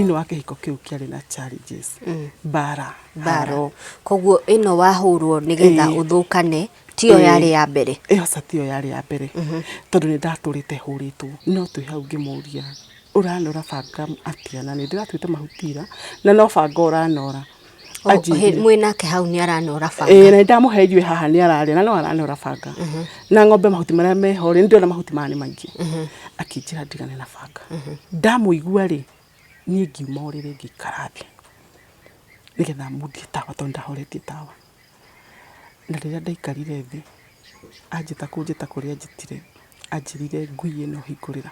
Thĩinĩ wa kĩhiko kĩu kĩarĩ na challenges, mbara, Mbara. haro. Koguo ĩno wahũrwo nĩgetha ũthũkane tiyo yarĩ ya mbere? Ĩyo aca tiyo yarĩ ya mbere, tondũ nĩ ndatũrĩte hũrĩtwo. No twĩ hau ngĩmũria, ũranora banga atĩa na nĩ ndĩratuĩte mahuti ira na no banga ũranora. Anjĩrire. Mwĩ nake hau nĩ aranora banga? Ĩĩ, na nĩ ndamũhe irio haha nĩ ararĩa na no aranora banga. Na ng'ombe mahuti marĩa meho rĩ, nĩ ndĩrona mahuti maya nĩ maingĩ. Akĩnjĩra ndigane na banga. Ndamũigua rĩ, niĩ ngiuma ũrĩrĩ ngĩikara thĩ nĩgetha mundie tawa tondũ ndahoretie tawa. Na rĩrĩa ndaikarire thĩ, anjĩta kũnjĩta kũrĩa anjĩtire, anjĩrire ngui ĩno hingũrĩra.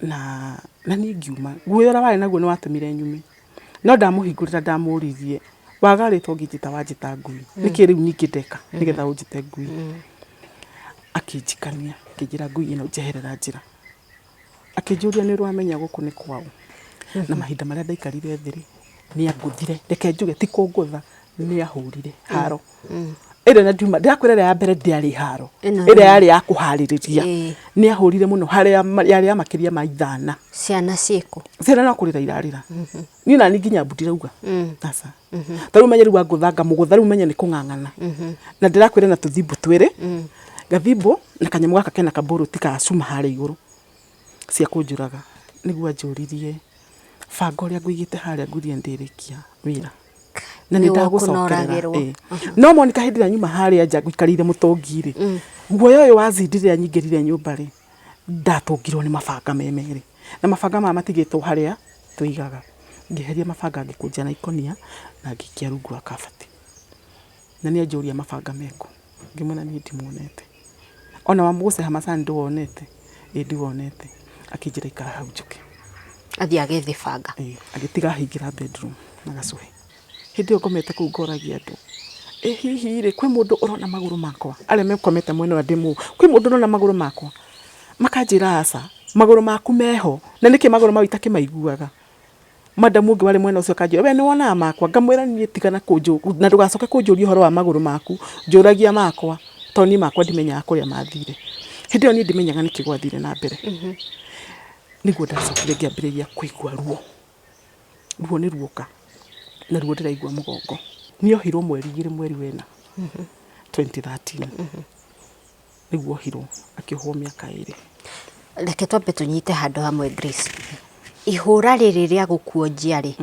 Na na niĩ ngiuma. Guoya ũrĩa warĩ naguo nĩ watũmire nyume. No ndamũhingũrĩra ndamũririe, waga rĩtwa ũngĩnjĩta wanjĩta ngui. Nĩkĩ rĩu ningĩ ndeka nĩgetha ũnjĩte ngui? Akĩnjikania, akĩnjĩra ngui ĩno njeherera njĩra. Akĩnjũria nĩ ũrĩ wamenya gũkũ nĩ kwaũ? Na mahinda marĩa ndaikarire thĩ rĩ, nĩ angũthire, reke njuge ti kũngũtha, nĩ ahũrire haro. Ĩrĩa na ndiuma, ndĩrakwĩra ĩrĩa ya mbere ndĩarĩ haro, ĩrĩa yarĩ ya kũharĩrĩria. Nĩ ahũrire mũno harĩa yarĩ ya makĩria ma ithana. Ciana ciĩkũ? Ciana no kũrĩra irarĩra. Niĩ nani nginya mbu ndirauga. Aca. Ta rĩu menye rĩu angũtha ngamũgũtha rĩu menye nĩ kũng'ang'ana. Na ndĩrakwĩra na tũthimbu twĩrĩ, gathimbu na kanyamũ gaka kena kabũrũti ka cuma harĩa igũrũ cia kũnjũraga. Nĩguo anjũririe banga ũrĩa ngũigĩte harĩa ngwĩrire nĩ ndĩrĩkia wĩra. Na nĩ ndagũcokerera. No Monica hĩndĩ ĩrĩa nyuma harĩa nja ngũikarĩire mũtũngi rĩ, guoya ũyũ wa zidi rĩrĩa nyingĩrire nyũmba rĩ, ndatũngirwo nĩ mabanga me merĩ. Na mabanga maya matigĩtwo harĩa tũigaga. Ngĩeheria mabanga ngĩkũnja na ikũnia na ngĩikia rungu rwa kabati. Na nĩ anjũria mabanga mekũ, ngĩmwĩra niĩ ndimonete. Ona wa gũceha macani ndũwonete? Ĩĩ ndiwonete. Akĩnjĩra ikara hau njũke. Athiĩ agethe banga. Ĩĩ, agĩtiga ahingĩra bedroom na gacũhĩ. Hĩndĩ ĩyo ngomete kũu ngoragia andũ, ĩ hihi rĩ, kwĩ mũndũ ũrona magũrũ makwa? Arĩa mekomete mwena ũrĩa ndĩmũĩ, kwĩ mũndũ ũrona magũrũ makwa? Makanjĩra aca, magũrũ maku meho. Na nĩkĩ magũrũ mau itakĩmaiguaga? Madam ũngĩ warĩ mwena ũcio akanjĩra, we nĩ wonaga makwa? Ngamwĩra niĩ tigana na ndũgacoke kũnjũria ũhoro wa magũrũ maku, njũragia makwa, tondũ niĩ makwa ndimenyaga kũrĩa mathire. Hĩndĩ ĩyo niĩ ndimenyaga nĩkĩ gwathire na mbere. Nĩguo ndacokire ngĩambĩrĩria kũigua ruo. Ruo nĩ ruoka, na ruo ndĩraigua mũgongo. Niĩ ohirwo mweri igĩrĩ mweri wena 2013. Nĩguo ohirwo akĩohwo mĩaka ĩrĩ. Reke twambe tũnyite handũ hamwe Grace. Ihũra rĩrĩ rĩa gũkuonjia rĩ,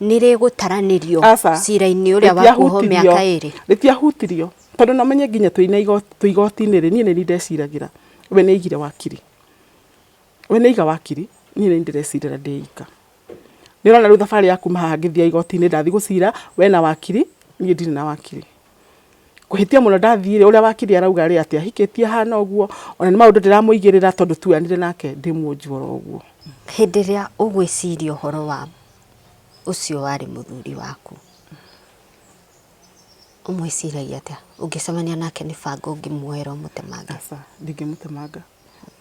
nĩ rĩgũtaranĩrio cira-inĩ ũrĩa wa kuohwo mĩaka ĩrĩ? Rĩtiahutirio tondũ no menye nginya twĩ igoti-inĩ rĩ, niĩ nĩ niĩ ndeciragĩra we nĩ aigire wakiri. We nĩ aiga wakiri, niĩ nĩ niĩ ndĩrecirĩra ndĩ ika. Nĩ ũrona rĩu thabarĩ ya kuma haha ngĩthiĩ igoti-inĩ ndathiĩ gũcira, we ena wakiri, niĩ ndirĩ na wakiri. Kũhĩtia mũno ndathiĩ rĩ, ũrĩa wakiri arauga rĩ, atĩ ahikĩtie ahana ũguo, ona nĩ maũndũ ndĩramũigĩrĩra tondũ tuoyanire nake ndĩ muonju oro ũguo. Hĩndĩ ĩrĩa ũgwĩciria ũhoro wa ũcio warĩ mũthuri waku, ũmwĩciragia atĩa? Ũngĩcemania nake nĩ banga ũngĩmuoera ũmũtemange? Aca, ndingĩmũtemanga,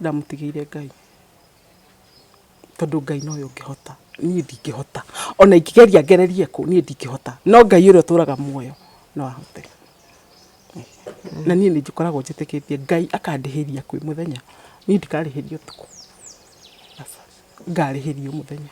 ndamũtigĩire Ngai. Tondũ Ngai nowe ũngĩhota, niĩ ndingĩhota. Ona ingĩgeria ngererie kũ, niĩ ndingĩhota. No Ngai ũrĩa ũtũraga muoyo no ahote. Na niĩ nĩ njĩkoragwo njĩtĩkĩtie Ngai akandĩhĩria kwĩ mũthenya, niĩ ndikarĩhĩrio ũtukũ, aca, ngarĩhĩrio mũthenya.